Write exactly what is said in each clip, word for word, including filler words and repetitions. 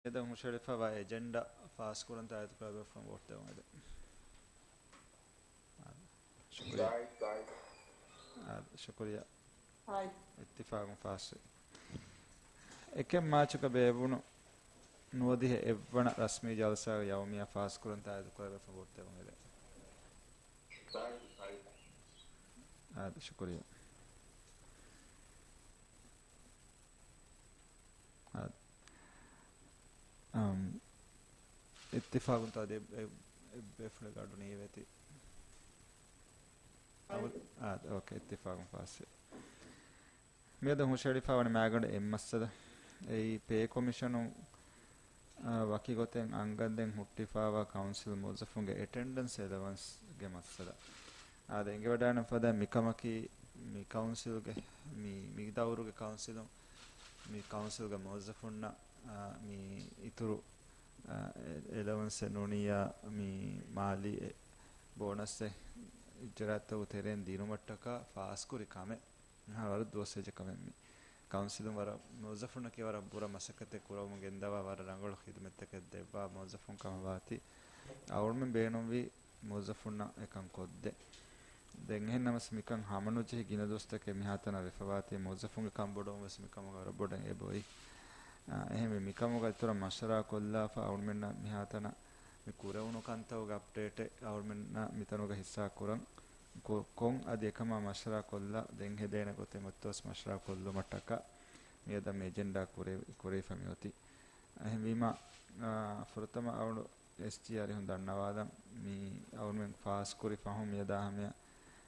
މިއަދު ހުށަހެޅިފައިވާ އެޖެންޑާ ފާސްކުރަން ތާއީދުކުރާ ބޭފުޅުން ވޯޓް ދެވުން އެދެން. އާދެ. ޝުކުރިއްޔާ. އާދެ، ޝުކުރިއްޔާ. އިއްތިފާގުން ފާސްވި. އެކެއް މާޗުގަ ބޭއްވުނު ނުވަދިހަ އެއްވަނަ ރަސްމީ ޖަލްސާގެ ޔައުމިއްޔާ ފާސްކުރަން ތާއީދުކުރާ ބޭފުޅުން ވޯޓް ދެވުން އެދެން. އާދެ، ޝުކުރިއްޔާ. އާދެ. އަމް، އިއްތިފާގުން ތާއީދު އެ، އެ، އެއްބޭފުޅެއްގެ އަޑު ނީވޭތީ. އަބު-، އާދެ، އޯކޭ، އިއްތިފާގުން ފާސްވި. މިއަދު ހުށަހެޅިފައިވަނީ މާގަނޑު އެއް މައްސަލަ. އެއީ ޕޭ ކޮމިޝަނުން، އާ، ވަކި ގޮތެއް އަންގަންދެން ހުއްޓިފައިވާ ކައުންސިލް މުވައްޒަފުންގެ އެޓެންޑެންސް އެލަވަންސްގެ މައްސަލަ. އާދެ، އެނގިވަޑައިގަންނަ ފަދަ މިކަމަކީ، މި ކައުންސިލްގެ، މި، މި ދައުރުގެ ކައުންސިލުން، މި ކައުންސިލްގެ މުވައްޒަފުންނަށް، އާ، މި އިތުރު، އާ، އެ-، އެލަވަންސެއް ނޫނިއްޔާ، މި މާލީ އެ-، ބޯނަސްއެއް އިޖްރާތަކުގެ ތެރެއިން ދިނުމަށްޓަކާ ފާސްކުރި ކަމެއް. މިހާރު ވަރަށް ދުވަސް ވެއްޖެ ކަމެއް މި. ކައުންސިލުން ވަރަށް މުވައްޒަފުންނަކީ ވަރަށް ބުރަ މަސައްކަތެއް ކުރަމުން ގެންދަވާ ވަރަށް ރަނގަޅު ޚިދުމަތްތަކެއް ދެއްވާ މުވައްޒަފުން ކަމަށް ވާތީ، އަޅުމެން ބޭނުންވީ މުވައްޒަފުންނަށް އެކަން ކޮށްދޭ. ދެން އެހެން ނަމަސް މިކަން ހަމަނުޖެހި ގިނަ ދުވަސްތަކެއް މިހާތަނަށް ވެފަވާތީ މުވައްޒަފުންގެ ކަންބޮޑުވުން ވެސް މިކަމުގަ ވަރަށް ބޮޑަށް އެބައޮތް. އާ، އެހެންވެ މިކަމުގަ އިތުރަށް މަޝްވަރާ ކޮށްލާފަ އަޅުމެންނަށް މިހާތަނަށް މި ކުރެވުނު ކަންތައްގެ އަޕްޑޭޓެއް އަޅުމެންނަށް މިތަނުގަ ހިއްސާ ކުރަން ކޮ-، ކޮން އަދި އެކަމާ މަޝްވަރާ ކޮށްލާ ދެން ހެދޭނެ ގޮތެއް އޮތްތޯސް މަޝްވަރާ ކޮށްލުމަށްޓަކާ މިއަދަށް މި އެޖެންޑާ ކުރެ-، ކުރެވިފަ މިއޮތީ. އެހެންވީމާ، އާ، ފުރަތަމަ އަޅު އެސްޖީ އަރިހުން ދަންނަވާލަން މި އަޅުމެން ފާސްކުރި ފަހުން މިއަދާ ހަމަޔަށް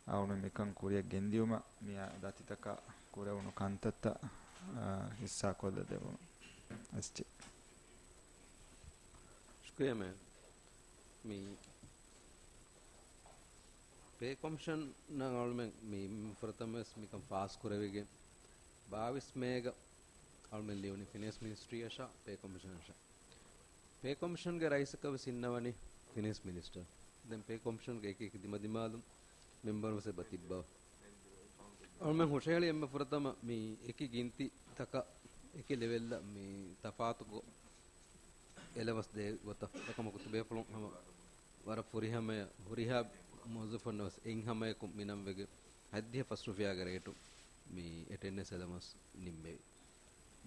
އަޅުމެން މިކަން ކުރިއަށް ގެންދިއުމަށް މިއަދު ދަތިތަކާ ކުރެވުނު ކަންތައްތައް، އާ، ހިއްސާ ކޮށްލަ ދެވުނު. އެސްޖީ. ޝުކުރިއްޔާ މޭ. މި ޕޭ ކޮމިޝަނަށް އަޅުމެން މި ފުރަތަމަވެސް މިކަން ފާސް ކުރެވިގެން ބާވީސް މޭގަ އަޅުމެން ލިޔުނީ ފިނޭންސް މިނިސްޓްރީއަށާ ޕޭ ކޮމިޝަނަށާ. ޕޭ ކޮމިޝަންގެ ރައީސަކަށް ވެސް އިންނަވަނީ ފިނޭންސް މިނިސްޓަރ. ދެން ޕޭ ކޮމިޝަންގެ އެކި އެކި ދިމަދިމާލުން މެމްބަރު ވެސް އެބަ ތިއްބަވަ. އަޅުމެން ހުށަހެޅި އެންމެ ފުރަތަމަ މި އެކި ގިންތިތަކަށް އެކި ލެވެލްއަށް މި ތަފާތުކޮށް އެލަވަންސް ދޭ ގޮތަށް. އެކަމަކު ތިބޭފުޅުން ހަމަ ވަރަށް ފުރިހަމަޔަށް، ހުރިހާ މުވައްޒަފުންނަށް ވެސް އެއްހަމަޔަކު މިނަން ވެގެން ހަތްދިހަ ފަސް ރުފިޔާގެ ރޭޓު މި އެޓެންޑެންސް އެލަވަންސް ނިންމެވި.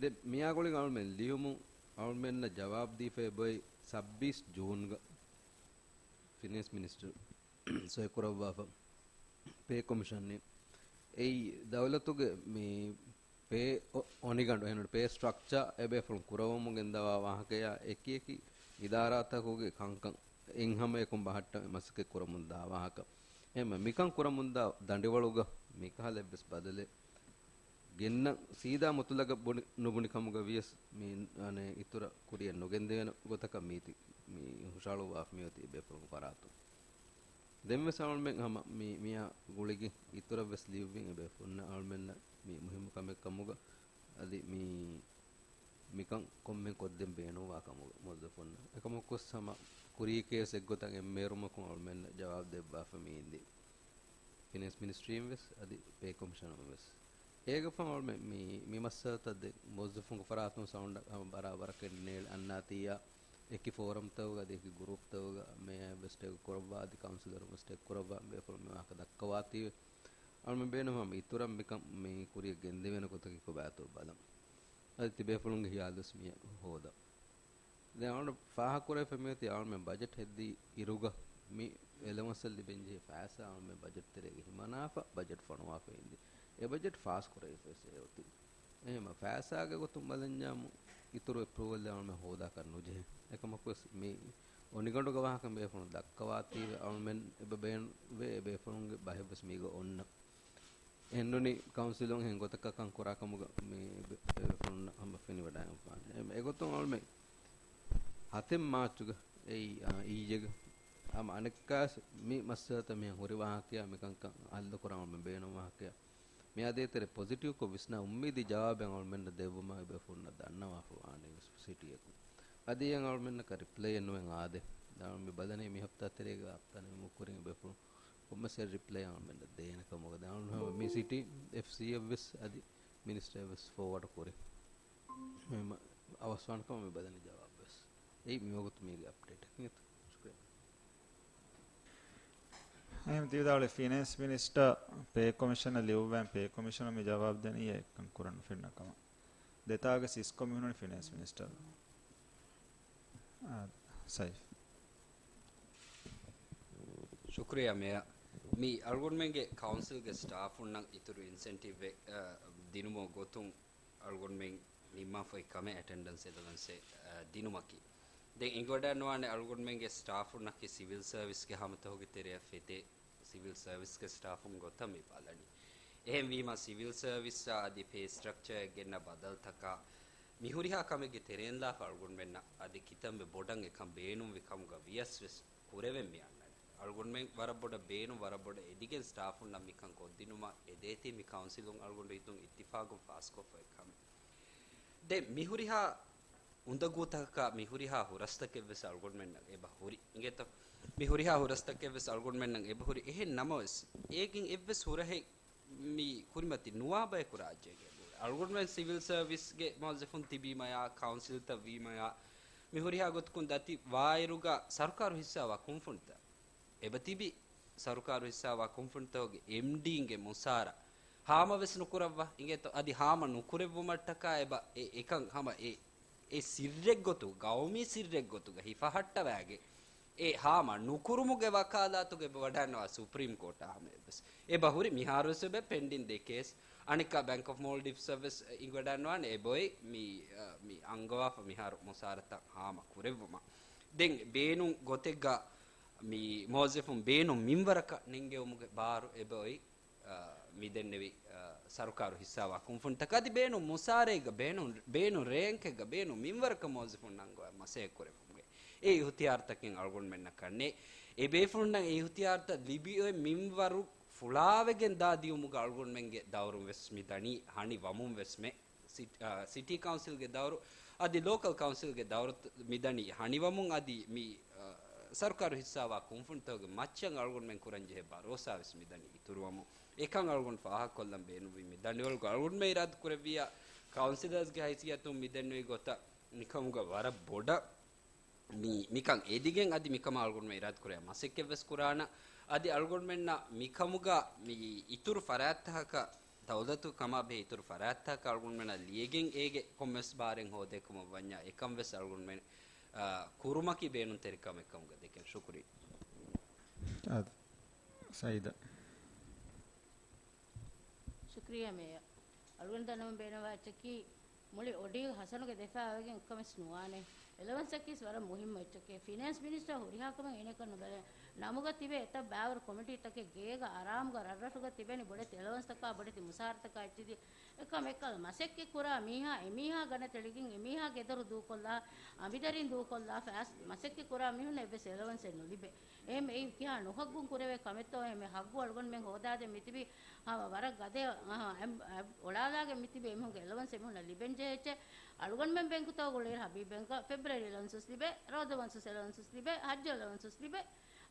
ދެން މިއާ ގުޅިގެން އަޅުމެން ލިޔުމުން އަޅުމެންނަށް ޖަވާބު ދީފަ އެބައޮތް ސައްބީސް ޖޫންގަ ފިނޭންސް މިނިސްޓަރ ސޮއިކުރައްވާފަ ޕޭ ކޮމިޝަން. އެއީ ދައުލަތުގެ މި ޕޭ އޮ-، އޮނިގަނޑު، އެހެން ޕޭ ސްޓްރަކްޗާ އެބޭފުޅުން ކުރައްވަމުން ގެންދަވާ ވާހަކަޔާ އެކި އެކި އިދާރާތަކުގެ ކަންކަން އެއްހަމަޔަކުން ބަހައްޓަން މަސައްކަތް ކުރަމުންދާ ވާހަކަ. އެހެން މިކަން ކުރަމުންދާ ދަނޑިވަޅުގަ މިކަހަލަ އެއްވެސް ބަދަލެއް ގެންނަން ސީދާ މުތުލަގަށް ބުނި-، ނުބުނި ކަމުގަ ވިޔަސް މި، އަނެއް އިތުރަށް ކުރިއަށް ނުގެންދެވޭނެ ގޮތަކަށް މީތި މި ހުށަހަޅުއްވާފަ މިއޮތީ ބޭފުޅުން ފަރާތުން. ދެންވެސް އަޅުމެން ހަމަ މި، މިއާ ގުޅިގެން އިތުރަށް ވެސް ލިޔުއްވިން އެބޭފުޅުންނަށް އަޅުމެންނަށް މި މުހިއްމު ކަމެއް ކަމުގަ އަދި މި، މިކަން ކޮންމެ ކޮށްދޭން ބޭނުންވާ ކަމުގަ މުވައްޒަފުންނަށް. އެކަމަކުވެސް ހަމަ ކުރީކޭސް އެއްގޮތަށް އެންމެ އޭރުމަކުން އަޅުމެންނަށް ޖަވާބު ދެއްވާފަ މި އިންދީ. ފިނޭންސް މިނިސްޓްރީން ވެސް އަދި ޕޭ ކޮމިޝަނުން ވެސް. އޭގެ ފަހު އަޅުމެން މި، މި މައްސަލަތައް ދެން މުވައްޒަފުންގެ ފަރާތުން ސައުންޑް ހަމަ ބަރާބަރަކަށް ނޭޅި އަންނާތީއާ އެކި ފޯރަމްތަކުގަ އަދި އެކި ގުރޫޕްތަކުގަ މޭޔަރ ވެސް ޓޭގް ކުރައްވާ އަދި ކައުންސިލަރުން ވެސް ޓޭގް ކުރައްވާ ބޭފުޅުން މި ވާހަކަ ދައްކަވާތީވެ. އަޅުމެން ބޭނުން ހަމަ އިތުރަށް މިކަން މި ކުރިއަށް ގެންދެވޭނެ ގޮތަކީ ކޮބާތޯ ބަލަން. އަދި ތިބޭފުޅުންގެ ހިޔާލުވެސް މިއަށް ހޯދަން. ދެން އަޅުގަނޑު ފާހަގަކުރެވިފަ މިއޮތީ އަޅުމެން ބަޖެޓް ހެއްދި އިރުގަ މި އެލަވަންސަށް ލިބެންޖެހޭ ފައިސާ އަޅުމެން ބަޖެޓް ތެރޭގަ ހިމަނާފަ ބަޖެޓް ފޮނުވާފަ އިންދި. އެ ބަޖެޓް ފާސް ކުރެވިފަ ވެސް އެ އޮތީ. އެހެންމަ ފައިސާގެ ގޮތުން ބަލަންޏާމު އިތުރު އެޕްރޫވަލް އަޅުމެން ހޯދާކަށް ނުޖެހޭ. އެކަމަކުވެސް މި އޮނިގަނޑުގެ ވާހަކަ ބޭފުޅުން ދައްކަވާތީވެ އަޅުމެން އެބަ ބޭނުންވޭ އެ ބޭފުޅުންގެ ބަހެއްވެސް މީގަ އޮންނަ. އެހެންނޫނީ ކައުންސިލުން އެހެން ގޮތަކަށް ކަން ކުރާ ކަމުގަ މި ބޭ-، ބޭފުޅުންނަށް ހަމަ ފެނިވަޑައިގެންފާނެ. އެ-، އެގޮތުން އަޅުމެން ހަތެއް މާޗުގަ އެއީ، އާ، އިއްޔެގަ ހަމަ އަނެއްކާވެސް މި މައްސަލަތައް މިހެން ހުރި ވާހަކަޔާ މިކަންކަން ހައްލު ކުރަން އަޅުމެން ބޭނުން ވާހަކަޔާ މިއާ ދޭތެރޭ ޕޮޒިޓިވްކޮށް ވިސްނާ އުއްމީދީ ޖަވާބެއް އަޅުމެންނަށް ދެއްވުމަށް އެބޭފުޅުންނަށް ދަންނަވާފަ ވާނެ ވެސް ސިޓީއަކުން. އަދި އެއަށް އަޅުމެންނަކަށް ރިޕްލައެއް ނުވެން އާދޭ. ދާން މި ބަލަނީ މި ހަފްތާ ތެރޭގަ ހަފްތާ ނިމުމުގެ ކުރިން އެބޭފުޅުން ކޮންމެސް ރިޕްލައެއް އަޅުމެންނަށް ދޭނެ ކަމުގަ. ދެން އަޅުގަނޑު ހަމަ މި ސިޓީ އެފްސީއަށް ވެސް އަދި މިނިސްޓަރަށް ވެސް ފޯވާޑް ކުރި. އެހެން އަވަސްވާނެ ކަމަށް މި ބަލަނީ ޖަވާބު. އެއީ މިވަގުތު މީގެ އަޕްޑޭޓް. އިނގޭތޯ؟ ޝުކުރިއްޔާ. އެހެން ތި ވިދާޅުވި ފިނޭންސް މިނިސްޓަރ ޕޭ ކޮމިޝަނަށް ލިޔުއްވައިން ޕޭ ކޮމިޝަނަށް މި ޖަވާބު ދެނީ އެކަން ކުރަން ނުފެންނަ ކަމަށް. ދެތާގެ ސިސްކޮ މިހުންނަނީ ފިނޭންސް މިނިސްޓަރ. އާ، ސައިފް. ޝުކުރިއްޔާ މޭޔަރ. މި އަޅުގަނޑުމެންގެ ކައުންސިލްގެ ސްޓާފުންނަށް އިތުރު އިންސެންޓިވްއެއް، އަ، ދިނުމުގެ ގޮތުން އަޅުގަނޑުމެން ނިންމާފައި ކަމެއް އެޓެންޑަންސް އެލަވަންސެއް، އަ، ދިނުމަކީ. ދެން އެނގިވަޑައިނުވާނެ އަޅުގަނޑުމެންގެ ސްޓާފުންނަކީ ސިވިލް ސަރވިސްގެ ހަމަތަހުގެ ތެރެއަށް ފެދޭ ސިވިލް ސަރވިސްގެ ސްޓާފުން ގޮތަށް މި ބަލަނީ. އެހެންވީމަ ސިވިލް ސަރވިސްއާ އަދި ޕޭ ސްޓްރަކްޗަރއެއް ގެންނަ ބަދަލުތަކާ މި ހުރިހާ ކަމެއްގެ ތެރޭންލާފަ އަޅުގަނޑުމެންނަށް އަދި ކިތަންމެ ބޮޑަށް އެކަން ބޭނުންވި ކަމުގަ ވިޔަސް ވެސް ކުރެވެން މި އަންނަނީ. އަޅުގަނޑުމެން ވަރަށް ބޮޑަށް ބޭނުން، ވަރަށް ބޮޑަށް އެދިގެން ސްޓާފުންނަށް މިކަން ކޮށްދިނުމަށް އެދޭތީ މި ކައުންސިލުން އަޅުގަނޑު ހިތުން އިއްތިފާގުން ފާސްކޮށްފައި ކަމެއް. ދެން މި ހުރިހާ އުނދަގޫތަކަކާ މި ހުރިހާ ހުރަސްތަކެއް ވެސް އަޅުގަނޑުމެންނަށް އެބަ ހުރި. އިނގޭތޯ؟ މި ހުރިހާ ހުރަސްތަކެއް ވެސް އަޅުގަނޑުމެންނަށް އެބަ ހުރި. އެހެން ނަމަވެސް، އޭގެން އެއްވެސް ހުރަހެއް މި ކުރިމަތި ނުވާ ބަޔަކު ރާއްޖޭގެ އަގު. އަޅުގަނޑުމެން ސިވިލް ސަރވިސްގެ މުވައްޒަފުން ތިބީމަޔާ، ކައުންސިލްތައް ވީމަޔާ، މި ހުރިހާ ގޮތަކުން ދަތި ވާއިރުގަ ސަރުކާރު ހިއްސާވާ ކުންފުނިތައް އެބަ ތިބި ސަރުކާރު ހިއްސާވާ ކުންފުނިތަކުގެ އެމްޑީންގެ މުސާރަ ހާމަވެސް ނުކުރައްވާ އިނގޭތޯ؟ އަދި ހާމަ ނުކުރެއްވުމަށްޓަކާ އެބަ އެ އެކަން ހަމަ އެ އެ ސިއްރެއްގޮތު، ގައުމީ ސިއްރެއްގޮތުގަ ހިފަހައްޓަވާގެ އެ ހާމަ ނުކުރުމުގެ ވަކާލާތުގެ އެބަ ވަޑައިންނަވާ ސުޕްރީމް ކޯޓާ ހަމަ އެއްވެސް. އެބަ ހުރި މިހާރުވެސް އެބަ ޕެންޑިން ދެ ކޭސް. އަނެއްކާ ބޭންކް އޮފް މޯލްޑިވްސް އަށްވެސް އިނގިވަޑައިންނަވާނެ އެބައޮތް މި، އަ، މި އަންގަވާފަ މިހާރު މުސާރަތައް ހާމަ ކުރެއްވުމަށް. ދެން ބޭނުން ގޮތެއްގަ މި މުވައްޒަފުން ބޭނުން މިންވަރަކަށް ނެންގެވުމުގެ ބާރު އެބައޮތް އަ، މިދެންނެވި، އަ، ސަރުކާރު ހިއްސާވާ ކުންފުނިތަކަށް އަދި ބޭނުން މުސާރައެއްގަ ބޭނުން، ބޭނުން ރޭންކެއްގަ ބޭނުން މިންވަރަކަށް މުވައްޒަފުން ނަންގަވާ މަސައްކަތް ކުރެއްވުމުގެ އެ އިހުތިޔާރުތަކެއް އަޅުގަނޑުމެންނަކަށް ނެތް. އެ ބޭފުޅުންނަށް އެ އިހުތިޔާރުތައް ލިބި އޮތް މިންވަރު ފުޅާވެގެން ދާ ދިޔުމުގަ އަޅުގަނޑުމެންގެ ދައުރުން ވެސް މި ދަނީ ހަނިވަމުން ވެސް މެ. ސިޓް-، އާ، ސިޓީ ކައުންސިލްގެ ދައުރު އަދި ލޯކަލް ކައުންސިލްގެ ދައުރު މިދަނީ ހަނިވަމުން އަދި މި، އާ، ސަރުކާރު ހިއްސާވާ ކުންފުނިތަކުގެ މައްޗަށް އަޅުގަނޑުމެން ކުރަންޖެހޭ ބަރޯސާވެސް މިދަނީ އިތުރުވަމުން. އެކަން އަޅުގަނޑު ފާހަގަކޮށްލަން ބޭނުންވީ މި ދަނޑިވަޅުގަ އަޅުގަނޑުމެން އިރާދަކުރެއްވިއްޔާ ކައުންސިލަރސްގެ ހައިސިއްޔަތުން މިދެންނެވި ގޮތަށް މިކަމުގަ ވަރަށް ބޮޑަށް މި، މިކަން އެދިގެން އަދި މިކަމަށް އަޅުގަނޑުމެން އިރާދަކުރެއްވިއްޔާ މަސައްކަތްވެސް ކުރާނަން. އަދި އަޅުގަނޑުމެންނަށް މިކަމުގަ މި އިތުރު ފަރާތްތަކަކަށް ދައުލަތު ކަމާ ބެހޭ އިތުރު ފަރާތްތަކަކަށް އަޅުގަނޑުމެންނަށް ލިޔެގެން އޭގެ ކޮންމެސް ބާރެއް ހޯދޭ ކަމަށް ވަންޏާ އެކަން ވެސް އަޅުގަނޑުމެން، އާ، ކުރުމަކީ ބޭނުންތެރި ކަމެއް ކަމުގަ ދެކެން. ޝުކުރިއްޔާ. އާދެ. ސައީދާ. ޝުކުރިއްޔާ މޭޔަރ. އަޅުގަނޑު ދަންނަވަން ބޭނުންވާ އެއްޗަކީ މުޅި އޮޑީ ހަސަނުގެ ދެފާ އޮވެގެން އެއްކަމެއް ނުވާނެ. އެލަވަންސަކީސް ވަރަށް މުހިއްމު އެއްޗެކޭ. ފިނޭންސް މިނިސްޓަރ ހުރިހާ ކަމެއް އޭނަކަށް ނުބަލޭ. ނަމުގަ ތިބޭ އެތައް ބައިވަރު ކޮމިޓީތަކެއް ގޭގަ އަރާމުގަ ރަށްރަށުގަ ތިބެނި ބޮޑެތި އެލަވަންސްތަކާ ބޮޑެތި މުސާރަތަކާ އެއްޗެތި އެކަމެއްކަލަ މަސައްކަތް ކުރާ މީހާ އެމީހާ ގަނެ ތެޅިގެން އެމީހާ ގެދޮރު ދޫކޮށްލާ، އަނބިދަރިން ދޫކޮށްލާ، ފައިސް މަސައްކަތް ކުރާ މީހުން އެއްވެސް އެލަވަންސެއް ނުލިބޭ. އެހެން އެއީ ކިހާ ނުހައްގުން ކުރެވޭ ކަމެއްތޯ؟ އެހެން ހައްގު އަޅުގަނޑުމެން ހޯދާދޭ މިތިބީ ހަމަ ވަރަށް ގަދަ، އަ، އެ، އެ، އޮޅާލާގެ މިތިބީ އެމީހުންގެ އެލަވަންސް އެމީހުންނަށް ލިބެން ޖެހޭ އެއްޗެއް. އަޅުގަނޑުމެން ބޭންކުތަކުގަ އުޅޭ ހަބީބް ބޭންކަށް ފެބްރުއަރީ އެލަވަންސް ވެސް ލިބޭ، ރޯދަ ވަންސް ވެސް އެލަވަންސް ވެސް ލިބޭ، ހައްޖު އެލަވަންސް ވެސް ލިބޭ.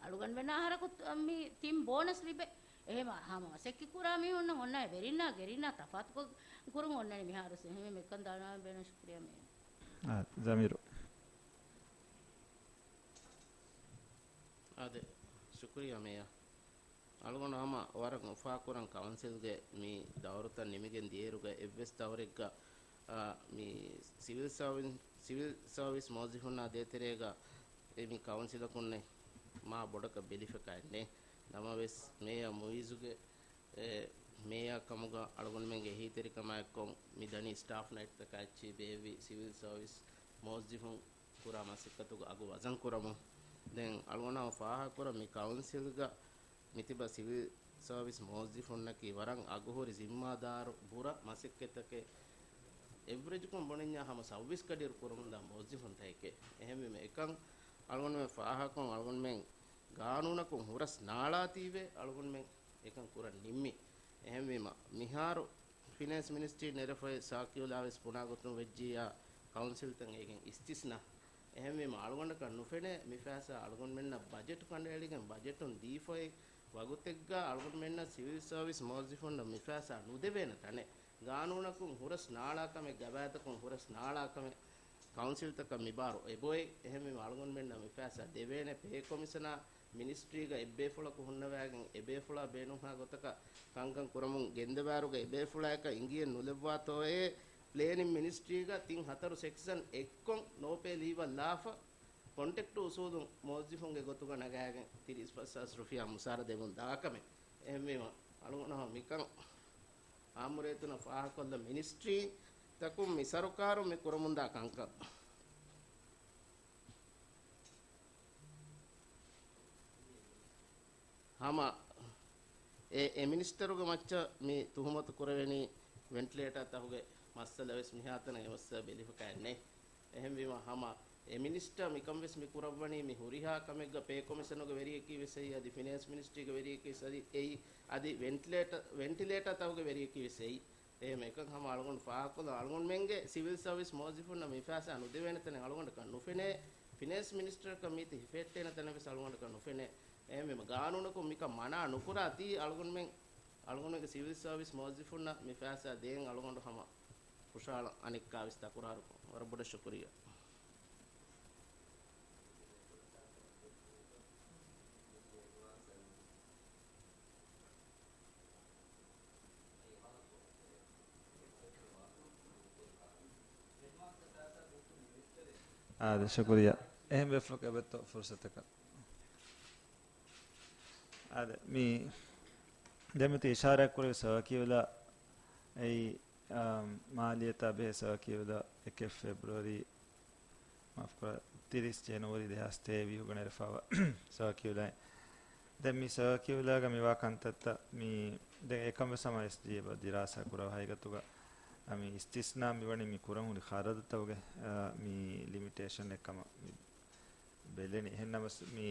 އަޅުގަނޑުމެންނަށް އަހަރަކު މި ތިން ބޯނަސް ލިބޭ. އެހެން ހަމަ މަސައްކަތް ކުރާ މީހުންނަށް އޮންނަ ވެރިންނާ ގެރިންނާ ތަފާތުކޮށް ކުރުން އޮންނަނީ މިހާރު. އެހެންވެ މިކަން ދަންނަވަން ބޭނުން. ޝުކުރިއްޔާ މޭޔަރ. އާ، ޒަމީރު. އާދެ، ޝުކުރިއްޔާ މޭޔަރ. އަޅުގަނޑު ހަމަ ވަރަށް އުފާކުރަން ކައުންސިލްގެ މި ދައުރުތައް ނިމިގެން ދިޔައިރުގަ އެއްވެސް ދައުރެއްގަ، އާ، މި ސިވިލް ސާވި-، ސިވިލް ސާވިސް މުވައްޒަފުންނާ ދޭތެރޭގަ އެ މި ކައުންސިލަކުންނެއް މާ ބޮޑަކަށް ބެލިފަކާ ނެތް. ނަމަވެސް މޭޔަރ މުއިޒުގެ އެ، މޭޔާ ކަމުގަ އަޅުގަނޑުމެންގެ އެހީތެރިކަމާ އެއްކޮށް މި ދަނީ ސްޓާފް ނައިޓްތަކާ އެއްޗެހި ބޭއްވި ސިވިލް ސާވިސް މުވައްޒަފުން ކުރާ މަސައްކަތުގެ އަގު ވަޒަން ކުރަމުން. ދެން އަޅުގަނޑު ހަމަ ފާހަގަކުރަން މި ކައުންސިލްގަ މިތިބަ ސިވިލް ސާވިސް މުވައްޒަފުންނަކީ ވަރަށް އަގުހުރި ޒިންމާދާރު ބުރަ މަސައްކަތްތަކެއް. އެވްރެޖްކޮށް ބުނަންޏާ ހަމަ ސައުވީސް ކަޑިއިރު ކުރަމުންދާ މުވައްޒަފުންތަކެކޭ. އެހެންވީމަ އެކަން އަޅުގަނޑުމެން ފާހަގަކޮށް އަޅުގަނޑުމެން ގާނޫނަކުން ހުރަސް ނާޅާތީވެ އަޅުގަނޑުމެން އެކަން ކުރަން ނިންމީ. އެހެންވީމަ، މިހާރު ފިނޭންސް މިނިސްޓްރީ ނެރެފައި ސާކިއުލާވެސް ބުނާގޮތުން ވެއްޖިއްޔާ، ކައުންސިލްތައް އޭގެން އިސްތިސްނާ. އެހެންވީމަ، އަޅުގަނޑަކަށް ނުފެނޭ މި ފައިސާ އަޅުގަނޑުމެންނަށް ބަޖެޓް ކަނޑައެޅިގެން ބަޖެޓުން ދީފައި ވަގުތެއްގަ އަޅުގަނޑުމެންނަށް ސިވިލް ސާވިސް މުވައްޒަފުންނަށް މި ފައިސާ ނުދެވޭނެ ތަނެއް. ގާނޫނަކުން ހުރަސް ނާޅާކަމެއް، ގަވާއިދަކުން ހުރަސް ނާޅާކަމެއް، ކައުންސިލްތަކަށް މިބާރު އެބޮތް. އެހެންވީމަ އަޅުގަނޑުމެންނަށް މިފައިސާ ދެވޭނެ ޕޭ ކޮމިޝަނާ މިނިސްޓްރީގަ އެއްބޭފުޅަކު ހުންނަވައިގެން އެބޭފުޅާ ބޭނުންހާ ގޮތަކަށް ކަންކަން ކުރަމުން ގެންދަވާރުގަ އެބޭފުޅާއަކަށް އިނގިއެއް ނުލެއްވާތޯއޭ ޕްލޭނިން މިނިސްޓްރީގަ ތިން ހަތަރު ސެކްޝަން އެއްކޮށް ނޯޕޭ ލީވަށް ލާފަ ކޮންޓްރެކްޓު އުސޫލުން މުވައްޒިފުންގެ ގޮތުގަ ނަގާގެން ތިރީސް ފަސް ހާސް ރުފިޔާ މުސާރަ ދެމުން ދާކަމެއް. އެހެންވީމަ އަޅުގަނޑު މިކަން އާއްމު ރޭތުނަށް ފާހަގަކޮށްލަން މިނިސްޓްރީތަކުން މި ސަރުކާރުން މި ކުރަމުންދާ ކަންކަން. ހަމަ އެ، އެ މިނިސްޓަރުގެ މައްޗަށް މި ތުހުމަތު ކުރެވެނީ ވެންޓިލޭޓާ ތަހުގެ މައްސަލަ ވެސް މިހާތަނަށް އެ މައްސަލަ ބެލިފަކާ ނެތް. އެހެންވީމަ ހަމަ އެ މިނިސްޓަރ މިކަން ވެސް މި ކުރައްވަނީ މި ހުރިހާ ކަމެއްގަ ޕޭ ކޮމިޝަނުގެ ވެރިޔަކީ ވެސް އެއީ، އަދި ފިނޭންސް މިނިސްޓްރީގެ ވެރިޔަކީ ވެސް އަދި އެއީ، އަދި ވެންޓިލޭޓަ، ވެންޓިލޭޓާ ތަހުގެ ވެރިޔަކީ ވެސް އެއީ. އެހެން އެކަން ހަމަ އަޅުގަނޑު ފާހަގަކޮށްލަން. އަޅުގަނޑުމެންގެ ސިވިލް ސަރވިސް މުވައްޒިފުންނަށް މި ފައިސާ ނުދެވޭނެ ތަނެއް އަޅުގަނޑަކަށް ނުފެނޭ. ފިނޭންސް މިނިސްޓަރަކަށް މީތި ހިފެހެއްޓޭނެ ތަނެއް ވެސް އަޅުގަނޑަކަށް ނުފެނޭ. އެހެންވީމަ ގާނޫނަކުން މިކަން މަނާ ނުކުރާތީ އަޅުގަނޑުމެން، އަޅުގަނޑުމެންގެ ސިވިލް ސަރވިސް މުވައްޒިފުންނަށް މި ފައިސާ ދޭން އަޅުގަނޑު ހަމަ ހުށަހަޅަން އަނެއްކާވެސް ތަކުރާރުކޮށް. ވަރަށް ބޮޑަށް ޝުކުރިއްޔާ. އާދެ، ޝުކުރިއްޔާ. އެހެން ބޭފުޅަކު އެބައްތޯ ފުރުސަތަކަށް. އާދެ، މި ދެމިތި އިޝާރާތް ކުރެވި ސަރކިއުލާ އެއީ، އާ، މާލިޔަތާ ބެހޭ ސަރކިއުލާ އެކެއް ފެބްރުއަރީ، މާފުކުރާ، ތިރީސް ޖެނުއަރީ ދެހާސް ތޭވީހުގަ ނެރެފައިވާ ސަރކިއުލާއެއް. ދެން މި ސަރކިއުލާގަ މިވާ ކަންތައްތައް މި ދެން އެކަން ވެސް ހަމަ އެސްޖީ އެބަ ދިރާސާ ކުރައްވާ ހަގީގަތުގަ މި އިސްތިސްނާ މިވަނީ މި ކުރަން ހުރި ޚަރަދުތަކުގެ، އާ، މި ލިމިޓޭޝަން އެއް ކަމަށް މި ބެލެނީ. އެހެންނަމަސް މި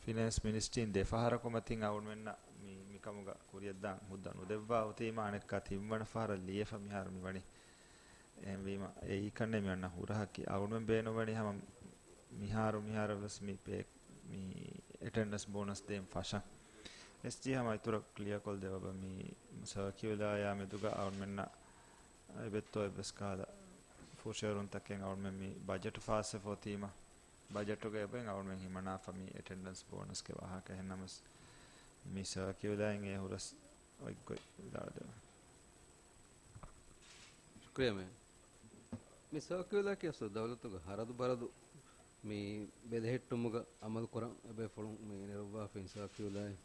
ފިނޭންސް މިނިސްޓްރީން ދެފަހަރަކު މަތިން އަޅުގަނޑުމެންނަށް މި، މިކަމުގަ ކުރިއަށްދާން ހުއްދަ ނުދެއްވާ އޮތީމަ އަނެއްކާ ތިންވަނަ ފަހަރަށް ލިޔެފަ މިހާރު މިވަނީ. އެހެންވީމަ އެއީކަންނޭ މި އަންނަ ހުރަހަކީ. އަޅުގަނޑުމެން ބޭނުންވަނީ ހަމަ މިހާރު، މިހާރަށް ވެސް މި ޕޭ، މި އެޓެންޑަންސް ބޯނަސް ދޭން ފަށަން. އެސްޖީ ހަމަ އިތުރަށް ކްލިއާ ކޮށްދެއްވަބަ މި ސަރކިއުލާއާ މެދުގަ އަޅުމެންނަށް އެބެއްތޯ އެއްވެސް ކަހަލަ ފުށައެޅުންތަކެއް އަޅުމެން މި ބަޖެޓު ފާސްވެފަ އޮތީމަ، ބަޖެޓުގަ އެބައިން އަޅުމެން ހިމަނާފަ މި އެޓެންޑަންސް ބޯނަސްގެ ވާހަކަ. އެހެންނަމަސް މި ސަރކިއުލާއިން އެ ހުރަސް އޮތްގޮތް ވިދާޅުދެވޭ. ޝުކުރިއްޔާ މޭ. މި ސަރކިއުލާއަކީ އަސްލު ދައުލަތުގެ ހަރަދު ބަރަދު މި ބެލެހެއްޓުމުގަ އަމަލުކުރަން އެބޭފުޅުން މި ނެރުއްވާފައި ސަރކިއުލާއެއް.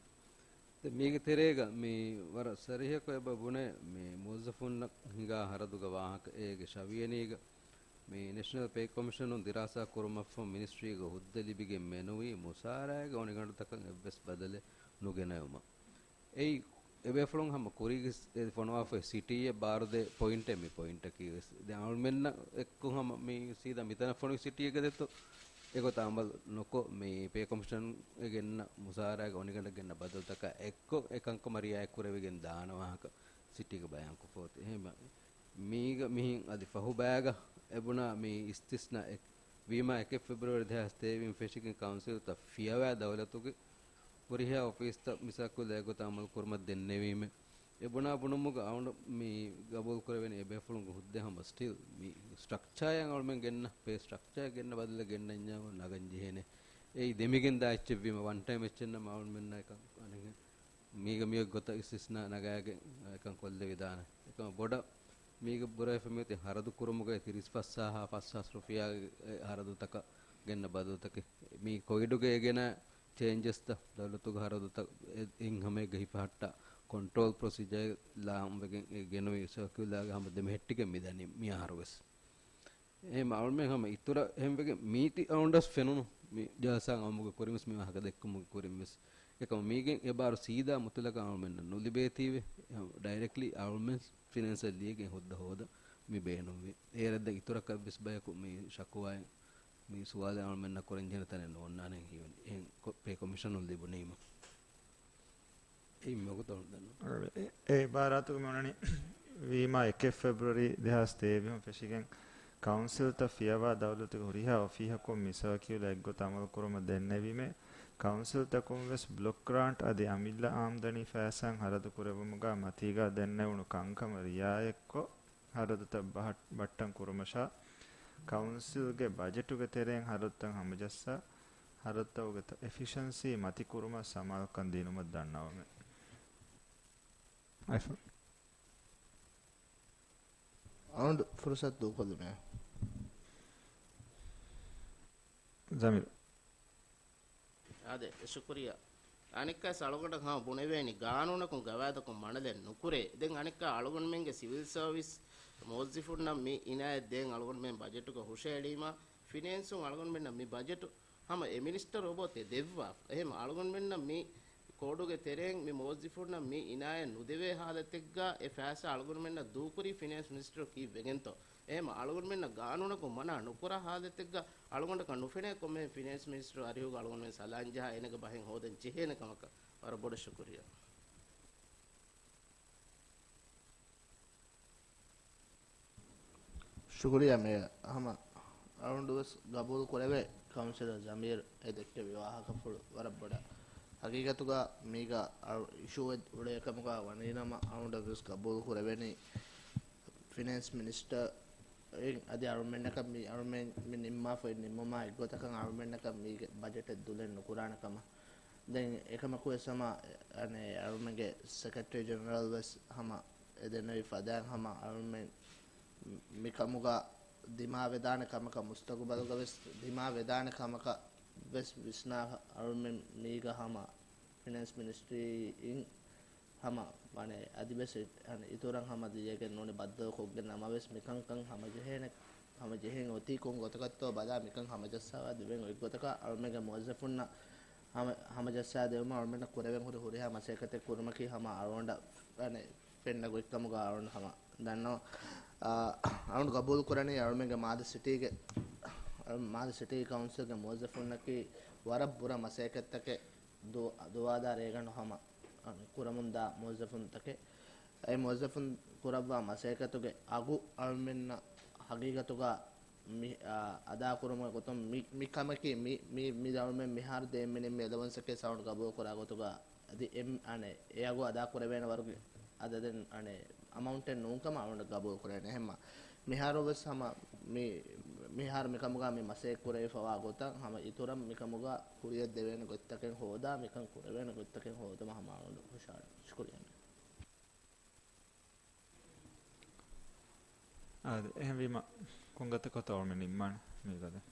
ދެން މީގެ ތެރޭގަ މި ވަރަށް ސަރީހަކޮށް އެބަ ބުނޭ މި މުވައްޒަފުންނަށް ހިނގާ ހަރަދުގެ ވާހަކަ އޭގެ ޝަވިޔަނީގަ މި ނެޝަނަލް ޕޭ ކޮމިޝަނުން ދިރާސާ ކުރުމަށްފަހު މިނިސްޓްރީގެ ހުއްދަ ލިބިގެން މެނުވީ މުސާރައިގެ އޮނިގަނޑުތަކަށް އެއްވެސް ބަދަލެއް ނުގެނައުމަށް. އެއީ، އެބޭފުޅުން ހަމަ ކުރީގެ ސް-، އެ ފޮނުވާފައި ސިޓީއެއް ބާރުދޭ ޕޮއިންޓެއް މި ޕޮއިންޓަކީ ވެސް. ދެން އަޅުމެންނަށް އެއްކޮށް ހަމަ މި ސީދާ މިތަނަށް ފޮނުވި ސިޓީއެއްގަ ދެއްތޯ، އެގޮތަށް އަމަލު ނުކޮށް، މި ޕޭ ކޮމިޝަން އެ ގެންނަ މުސާރައިގެ އޮނިގަނޑަށް ގެންނަ ބަދަލުތަކާ އެއްކޮށް، އެކަންކަމަށް ރިއާޔަތް ކުރެވިގެން ދާނެ ވާހަކަ ސިޓީގަ ބަޔާންކޮށްފަ އޮތީ. އެހެންވެ، މީގަ މިހިން އަދި ފަހުބައިގަ އެބުނާ މި އިސްތިސްނާ އެއް ވީމާ، އެކެއް ފެބްރުއަރީ ދެހާސް ތޭވީން ފެށިގެން ކައުންސިލްތައް ފިޔަވާ ދައުލަތުގެ ހުރިހާ އޮފީސްތައް މިސާކުލަ އެގޮތަށް އަމަލު ކުރުމަށް ދެންނެވީމެ. އެބުނާ ބުނުމުގަ އަޅުގަނޑު މި ގަބޫލު ކުރެވެނީ އެބޭފުޅުންގެ ހުއްދަ ހަމަ ސްޓިލް މި ސްޓްރަކްޗާއެއް އަޅުމެން ގެންނަ، ޕޭ ސްޓްރަކްޗާއެއް ގެންނަ ބަދަލެއް ގެންނަންޏާ ނަގަން ޖެހޭނެ. އެއީ ދެމިގެން ދާ އެއްޗެއްވީމަ، ވަން ޓައިމް އެއްޗެއް ނަމަ އަޅުމެންނަށް އެކަން އަނެއް މީގަ މިއޮތް ގޮތަށް އިސްތިސްނާ ނަގާގެން އެކަން ކޮށްލެވިދާނެ. އެކަމަ ބޮޑަށް މީގަ ބުރަވެފަ މިއޮތީ ހަރަދު ކުރުމުގައި ތިރީސް ފަސް ހާހާ ފަސް ހާސް ރުފިޔާގެ ހަރަދުތަކަށް ގެންނަ ބަދަލުތަކެއް. މީ ކޮވިޑުގައި ގެނަ ޗޭންޖެސްތައް ދައުލަތުގެ ހަރަދުތައް އެ-، އެއިން ހަމައެއްގަ ހިފަހައްޓާ ކޮންޓްރޯލް ޕްރޮސީޖަރ ލާންވެގެން އެ ގެނުވި ސަރކިއުލާގެ ހަމަ ދެމެހެއްޓިގެން މިދަނީ މިއަހަރުވެސް. އެހެން އަޅުމެން ހަމަ އިތުރަށް އެހެންވެގެން މީތި އަޅުގަނޑަސް ފެނުނު މި ޖަލްސާ އައުމުގެ ކުރިންވެސް މި ވާހަކަ ދެއްކުމުގެ ކުރިންވެސް. އެކަމަ މީގެން އެބާރު ސީދާ މުތުލަގަށް އަޅުމެންނަށް ނުލިބޭތީވެ، ޑައިރެކްޓްލީ އަޅުމެން ފިނޭންސަށް ލިޔެގެން ހުއްދަ ހޯދަ މި ބޭނުންވި. އޭރަށް ދެން އިތުރަކަށްވެސް ބަޔަކު މި ޝަކުވާއެއް މި ސުވާލެއް އަޅުމެންނަށް ކުރަންޖެހޭނެ ތަނެއް ނޯންނާނެ ހީވަނީ. އެހެން ކޮ-، ޕޭ ކޮމިޝަނުން ލިބުނީމަ. އެއީ މިވަގުތު އަޅުގަނޑު ދަންނަވަން. އެ، އެ އިބާރާތުގަ މި އޮންނަނީ، ވީމާ އެކެއް ފެބްރުއަރީ ދެހާސް ތޭވީހުން ފެށިގެން ކައުންސިލްތައް ފިޔަވާ ދައުލަތުގެ ހުރިހާ އޮފީހަކުން މި ސަރކިއުލާ އެއްގޮތަށް އަމަލު ކުރުމަށް ދެންނެވީމޭ، ކައުންސިލްތަކުން ވެސް ބްލޮކް ގްރާންޓް އަދި އަމިއްލަ އާމްދަނީ ފައިސާއިން ހަރަދު ކުރެއްވުމުގަ މަތީގަ ދެންނެވުނު ކަންކަމަށް ރިއާޔަތްކޮށް، ހަރަދުތައް ބަހަ-، ބައްޓަން ކުރުމަށާ، ކައުންސިލްގެ ބަޖެޓުގެ ތެރެއިން ހަރަދުތައް ހަމަޖައްސާ، ހަރަދުތަކުގެ ތަ-، އެފިޝަންސީ މަތިކުރުމަށް ސަމާލުކަން ދިނުމަށް ދަންނަވަމެވެ. އައިފޯން. އައުން ފުރުސަތު ދޫކޮށްލުމޭ. ޒަމީރު. އާދެ، ޝުކުރިއްޔާ. އަނެއްކާ އަޅުގަނޑަށް ހަމަ ބުނެވޭނީ، ގާނޫނަކުން ގަވާއިދަކުން މަނަލެއް ނުކުރޭ. ދެން އަނެއްކާ އަޅުގަނޑުމެންގެ ސިވިލް ސަރވިސް މުވައްޒަފުންނަށް މި އިނާޔަތް ދޭން އަޅުގަނޑުމެން ބަޖެޓުގަ ހުށައެޅީމާ، ފިނޭންސުން އަޅުގަނޑުމެންނަށް މި ބަޖެޓު ހަމަ އެ މިނިސްޓަރު އޮބޯ ތެ ދެއްވާ. އެހެން އަޅުގަނޑުމެންނަށް މި ކޯޑުގެ ތެރެއިން މި މުވައްޒަފުންނަށް މި އިނާޔަތް ނުދެވޭ ހާލަތެއްގަ އެ ފައިސާ އަޅުގަނޑުމެންނަށް ދޫކުރީ ފިނޭންސް މިނިސްޓަރު ކީއްވެގެންތޯ؟ އެހެން އަޅުގަނޑުމެންނަށް ގާނޫނަކުން މަނާ ނުކުރާ ހާލަތެއްގަ އަޅުގަނޑަކަށް ނުފެނޭ ކޮންމެހެން ފިނޭންސް މިނިސްޓަރު އަރިހުގަ އަޅުގަނޑުމެން ސަލާން ޖަހާ އޭނަގެ ބަހެއް ހޯދަން ޖެހޭނެ ކަމަކަށް. ވަރަށް ބޮޑަށް ޝުކުރިއްޔާ. ޝުކުރިއްޔާ މޭޔަރ. ހަމަ އަޅުގަނޑު ވެސް ގަބޫލު ކުރެވޭ ކައުންސިލަރ ޒަމީރު އެ ދެއްކެވި ވާހަކަފުޅު ވަރަށް ބޮޑަށް. ހަގީގަތުގަ މީގަ އަޅު އިޝޫއެއް އުޅޭ ކަމުގަ ވަނީނަމަ އަޅުގަނޑަށް ވެސް ގަބޫލު ކުރެވެނީ ފިނޭންސް މިނިސްޓަރ އިން އަދި އަޅުމެންނަކަށް މި އަޅުމެން މި ނިންމާފައި ނިންމުމާ އެއްގޮތަކަށް އަޅުމެންނަކަށް މީގެ ބަޖެޓެއް ދުލެއް ނުކުރާނެ ކަމަށް. ދެން އެކަމަކު ވެސް ހަމަ، އަނެ، އަޅުމެންގެ ސެކްރެޓަރީ ޖެނެރަލް ވެސް ހަމަ އެ ދެންނެވި ފަދައިން ހަމަ އަޅުމެން މިކަމުގަ ދިމާވެދާނެ ކަމަކަށް މުސްތަގުބަލުގަ ވެސް ދިމާވެދާނެ ކަމަކަށް ވެސް ވިސްނާ އަޅުމެން މީގަ ހަމަ ފިނޭންސް މިނިސްޓްރީ އިން ހަމަ، އަނެ، އަދި ވެސް އި-، އަނެ، އިތުރަށް ހަމަ ދިޔަގެން ނޫނީ ބައްދަލުކޮށްގެން ނަމަވެސް މިކަންކަން ހަމަޖެހޭނެ، ހަމަޖެހެން އޮތީ ކޮން ގޮތަކަށްތޯ ބަލާ މިކަން ހަމަޖައްސާވާ ދެވޭން އޮތް ގޮތަކަށް އަޅުމެންގެ މުވައްޒަފުންނަށް ހަމަ، ހަމަޖައްސާ ދެވުމަށް އަޅުމެންނަށް ކުރެވެން ހުރި ހުރިހާ މަސައްކަތެއް ކުރުމަކީ ހަމަ އަޅުގަނޑަށް، އަނެ، ފެންނަ ގޮތްކަމުގަ އަޅުގަނޑު ހަމަ ދަންނަވަން. އާ، އަޅުގަނޑު ގަބޫލު ކުރަނީ އަޅުމެންގެ މާލެ ސިޓީގެ، މާލެ ސިޓީ ކައުންސިލްގެ މުވައްޒަފުންނަކީ ވަރަށް ބުރަ މަސައްކަތްތަކެއް ދު-، ދުވާލާ ރޭގަނޑު ހަމަ، އަނެ، ކުރަމުންދާ މުވައްޒަފުންތަކެއް. އެ މުވައްޒަފުން ކުރައްވާ މަސައްކަތުގެ އަގު އަޅުމެންނަށް ހަގީގަތުގަ މި، އާ، އަދާކުރުމުގެ ގޮތުން މި، މި ކަމަކީ މި، މި، މި އަޅުމެން މިހާރު ދޭން މިނިން މި އެލަވަންސަކީ ސައުންޑް ގަބޫލު ކުރާ ގޮތުގަ އަދި އެ، އަނެ، އެ އަގު އަދާ ކުރެވޭނެ ވަރުގެ އަދަދެއް، އަނެ، އަމައުންޓެއް ނޫންކަމަށް އަޅުގަނޑު ގަބޫލު ކުރޭނެ. އެހެންމަ މިހާރު ވެސް ހަމަ މި، މިހާރު މިކަމުގަ މި މަސައްކަތް ކުރެވިފަވާ ގޮތަށް ހަމަ އިތުރަށް މިކަމުގަ ކުރިއަށް ދެވޭނެ ގޮތްތަކެއް ހޯދާ، މިކަން ކުރެވޭނެ ގޮތްތަކެއް ހޯދުމަށް ހަމަ އަޅުގަނޑު ހުށަހަޅަން. ޝުކުރިއްޔާ. އާދެ، އެހެންވީމަ ކޮންގޮތަކަށްތޯ އަޅުމެން ނިންމާނެ މީގަ ދެން؟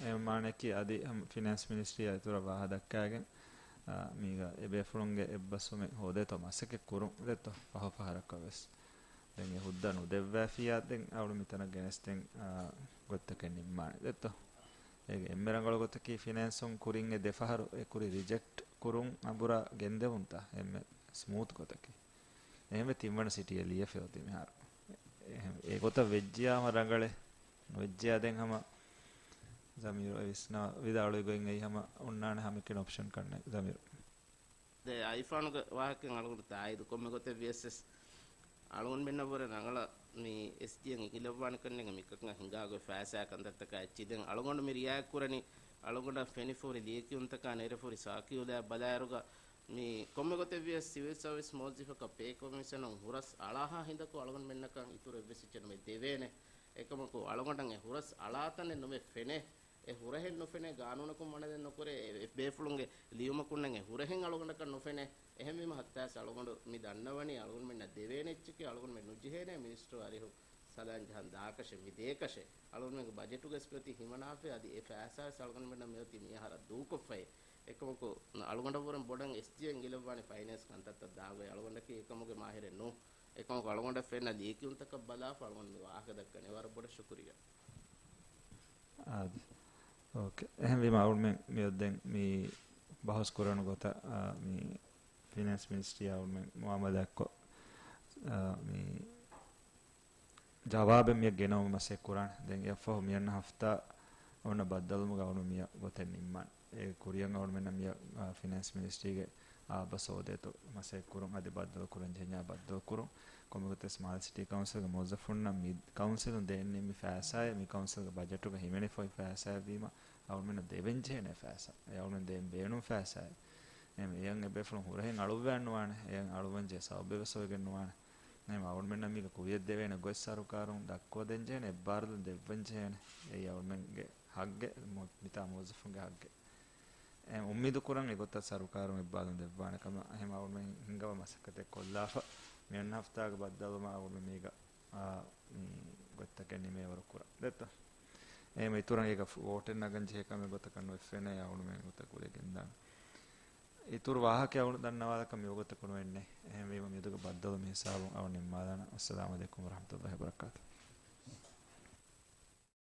އެ މާނައަކީ އަދި ހަމަ ފިނޭންސް މިނިސްޓްރީއާ އިތުރަށް ވާހަކަ ދައްކާގެން، އާ، މީގަ އެބޭފުޅުންގެ އެއްބަސްވުމެއް ހޯދޭތޯ މަސައްކަތް ކުރުން ދެއްތޯ ފަހު ފަހަރަކަށް ވެސް. ދެން އެ ހުއްދަ ނުދެއްވާފިއްޔާ ދެން އަޅު މިތަނަށް ގެނެސްދޭން، އާ، ގޮތްތަކެއް ނިންމާނެ ދެއްތޯ. އޭގެ އެންމެ ރަނގަޅު ގޮތަކީ ފިނޭންސުން ކުރިން އެ ދެފަހަރު އެ ކުރި ރިޖެކްޓް ކުރުން އަނބުރާ ގެންދެވުންތާ އެންމެ ސްމޫތް ގޮތަކީ. އެހެންވެ ތިންވަނަ ސިޓީއެއް ލިޔެފަ އޮތީ މިހާރު. އެހެން އެގޮތަށް ވެއްޖިޔާ ހަމަ ރަނގަޅޭ. ނުވެއްޖިޔާ ދެން ހަމަ ޒަމީރު އެ ވިސްނާ ވިދާޅުވި ގޮތް އެއީ ހަމަ އޮންނާނެ ހަމައެކަނި އޮޕްޝަން ކަންނޭ ޒަމީރު. ދެ އައިފާނުގެ ވާހަކައިން އަޅުގަނޑު ތާއީދު ކޮންމެ ގޮތެއް ވިޔަސް އަޅުގަނޑުމެންނަށް ވުރެ ރަނގަޅަށް މި އެސްޖީއެން އެނގިލައްވާނެ ކަންނޭނގެ މިކަކަށް ހިނގާ ގޮތް ފައިސާ ކަންތައްތަކާ އެއްޗި. ދެން އަޅުގަނޑު މި ރިއާއެކް ކުރަނީ އަޅުގަނޑަށް ފެނިފަ ހުރި ލިޔެކިޔުންތަކާ ނެރެފަ ހުރި ސާކިއުލާ ބަލާއިރުގަ މި ކޮންމެ ގޮތެއް ވިޔަސް ސިވިލް ސަރވިސް މުވައްޒަފަކަށް ޕޭ ކޮމިޝަނުން ހުރަސް އަޅާހާ ހިނދަކު އަޅުގަނޑުމެންނަކަށް އިތުރު އެއްވެސް އެއްޗެއް ނުމެ ދެވޭނެ. އެކަމަކު އަޅުގަނޑަށް އެ ހުރަސް އަޅާތަނެއް ނުމެ ފެނޭ. އެ ހުރަހެއް ނުފެނޭ، ގާނޫނަކުން މަނަދެއް ނުކުރޭ، އެ، އެ ބޭފުޅުންގެ ލިޔުމަކުންނެއް އެ ހުރަހެއް އަޅުގަނޑަކަށް ނުފެނޭ. އެހެންވީމަ ހައްތާސް އަޅުގަނޑު މި ދަންނަވަނީ އަޅުގަނޑުމެންނަށް ދެވޭނެ އެއްޗަކީ އަޅުގަނޑުމެން ނުޖެހޭނެ މިނިސްޓަރު އަރިހު ސަލާން ޖަހަން ދާކަށެއް މި ދޭކަށެއް. އަޅުގަނޑުމެންގެ ބަޖެޓުގަ އެސްޕެ އޮތީ ހިމަނާފައި އަދި އެ ފައިސާވެސް އަޅުގަނޑުމެންނަށް މިއޮތީ މިއަހަރަށް ދޫކޮށްފައި. އެކަމަކު އަޅުގަނޑަށްވުރެން ބޮޑަށް އެސްޖީއެން އެނގިލައްވާނެ ފައިނޭންސް ކަންތައްތައް ދާގޮތް. އަޅުގަނޑަކީ އެކަމުގެ މާހިރެއް ނޫން. އެކަމަކު އަޅުގަނޑަށް ފެންނަ ލިޔެކިޔުންތަކަށް ބަލާފަ އަޅުގަނޑު މި ވާހަކަ ދައްކަނީ. ވަރަށް ބޮޑަށް ޝުކުރިއްޔާ. އާދެ. އޯކޭ. އެހެންވީމަ އަޅުމެން މިއޮއް ދެން މި ބަހުސް ކުރަން ގޮތަށް، އާ، މި ފިނޭންސް މިނިސްޓްރީއާ އަޅުމެން މުއާމަލާތްކޮށް، އާ، މި ޖަވާބެއް މިއަށް ގެނައުމަށް މަސައްކަތް ކުރާނެ. ދެން އެއަށްފަހު މިއަންނަ ހަފްތާ އޮންނަ ބައްދަލުވުމުގަ އަޅުގަނޑު މިއަށް ގޮތެއް ނިންމާނެ. އޭގެ ކުރިއަށް އަޅުމެންނަށް މިއަށް، އާ، ފިނޭންސް މިނިސްޓްރީގެ އާ ބަސް ހޯދޭތޯ މަސައްކަތް ކުރުން، އަދި ބައްދަލު ކުރަން ޖެހެންޏާ ބައްދަލު ކުރުން. ކޮންމެ ގޮތެއް މާލެ ސިޓީ ކައުންސިލްގެ މުވައްޒަފުންނަށް މި ކައުންސިލުން ދޭން ނިންމި ފައިސާއެއް މި ކައުންސިލްގެ ބަޖެޓުގަ ހިމެނިފައި ފައިސާއެއް ވީމަ އަޅުމެންނަށް ދެވެން ޖެހޭނެ ފައިސާ. އެ އަޅުމެން ދޭން ބޭނުން ފައިސާއެއް. އެހެން އެއަށް އެބޭފުޅުން ހުރަހެއް އަޅުއްވައެއް ނުވާނެ. އެއަށް އަޅުވަން ޖެހޭ ސަބަބެއް ވެސް އޮވެގެން ނުވާނެ. އެހެން އަޅުމެންނަށް މީގަ ކުރިޔަށް ދެވޭނެ ގޮތް ސަރުކާރުން ދައްކަވަދޭން ޖެހޭނެ، އެއްބާރުލުން ދެއްވަން ޖެހޭނެ. އެއީ އަޅުމެންގެ ހައްގެއް، މު-، މިތާ މުވައްޒަފުންގެ ހައްގެއް. އެ އުއްމީދު ކުރަން އެގޮތަށް ސަރުކާރުން އެއްބާރުލުން ދެއްވާނެ ކަމަށް. އެހެން އަޅުމެން ހިންގަވާ މަސައްކަތެއް ކޮށްލާފަ، މި އޮންނަ ހަފްތާގެ ބައްދަލުވުމަށް އަޅުމެން މީގަ، އާ، މި ގޮތްތަކެއް ނިމޭވަރު ކުރަން. ދެއްތޯ؟ އެހެން އިތުރަށް އޭގަ ވޯޓެއް ނަގަން ޖެހޭ ކަމެއް ގޮތަކަށް ނުވެފެނޭ. އަޅުމެން ގޮތަށް ކުރިޔަށް ގެންދާނެ. އިތުރު ވާހަކައެއް އަޅު ދަންނަވާލަކަށް މިވަގުތަކު ނުވެންނެ. އެހެންވީމަ މިއަދުގެ ބައްދަލު މި ހިސާބުން އަޅު ނިންމާލާނަން. އައްސަލާމު ޢަލައިކުމް ވަރަޙްމަތުﷲި ވަބަރަކާތުހު.